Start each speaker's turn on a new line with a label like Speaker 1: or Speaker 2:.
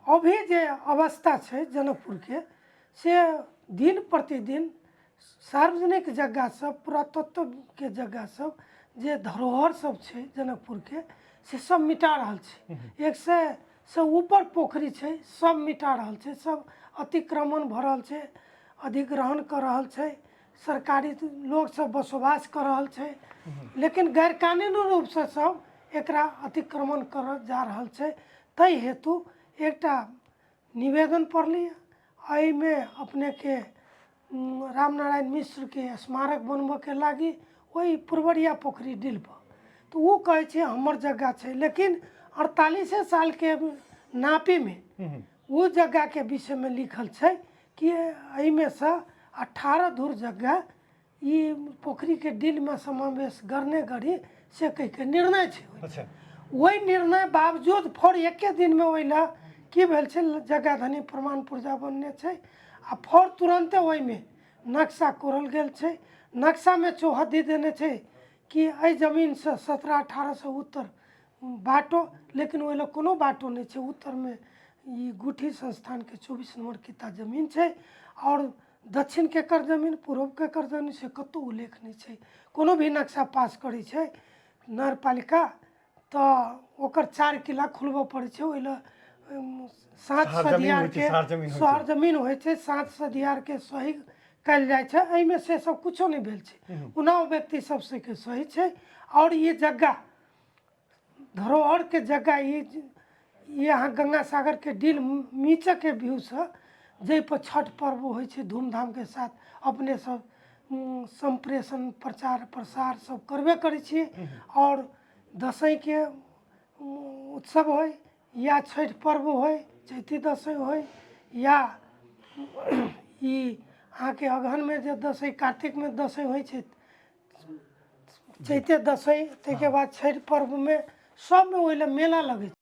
Speaker 1: अभी जे अवस्था छै जनकपुरके, से दिन प्रतिदिन सार्वजनिक जगह सब, पुरातत्वके जगह सब, जे धरोहर सब छै जनकपुरके, से सब मिटा रहल छै। 100 से ऊपर पोखरि छै, सब मिटा रहल छै, सब अतिक्रमण भऽ रहल छै, अधिग्रहण कऽ रहल छै, सरकारी लोक सब बसोबास कऽ रहल छै, लेकिन गैरकानूनी रूपसँ सब एकरा अतिक्रमण करल जा रहल छै। ताहि हेतु एकटा निवेदन पड़लै। एहिमे अपनेके रामनारायण मिश्रके स्मारक बनबऽके लागी ओहि पुरबरिया पोखरि डीलपर, तऽ ओ कहै छै हमर जगह छै, लेकिन 48 सालके नापीमे ओ जगहके विषयमे लिखल छै कि एहिमे सँ 18 धूर जगह ई पोखरिके डीलमे समावेश करने करी से कहिके निर्णय छै। ओहि निर्णय बावजूद फेर एके दिनमे ओहि लए की भेल छै, जगह धनी प्रमाण पुर्जा बनने छै आ फेर तुरन्ते ओहिमे नक्शा कोरल गेल छै। नक्शामे चौहद्दी देने छै कि एहि जमीनसँ 17 18 से उत्तर बाटो, लेकिन ओहि लए कोनो बाटो नहि छै। उत्तरमे ई गुठी संस्थानके 24 नम्बर किता जमीन छै आओर दक्षिण केकर जमीन, पूर्व केकर जमीन, से कतहु उल्लेख नहि छै। कोनो भी नक्शा पास करै छै नगरपालिका तऽ ओकर चारि किला खुलबऽ पड़ै छै। ओहि लए साँच
Speaker 2: शहर जमीन होइ छै,
Speaker 1: सदियारके
Speaker 2: शहर जमीन होइ छै।
Speaker 1: शहर जमीन होइ छै, साँच सदियारके सही कयल जाइ छै। एहिमे से सब कुछो नहि भेल छै। ओना व्यक्ति सब के सही छै आओर ई जगह धरोहरके जगह ई ई अहाँ गंगा सागरके डील नीचेके व्यूसँ, जाहिपर छठ पर्व होइ छै धूमधामके साथ, अपने सब सम्प्रेषण, प्रचार प्रसार सब करबे करै छियै। आओर दशैंके उत्सव होइ या छठि पर्व होइ, चैती दशैं होइ या ई अहाँके अगहनमे जे दशैं, कार्तिकमे दशैं होइ छै, चैते दशैं, ताहिके बाद छठि पर्वमे, सबमे ओहि लए मेला लगै छै।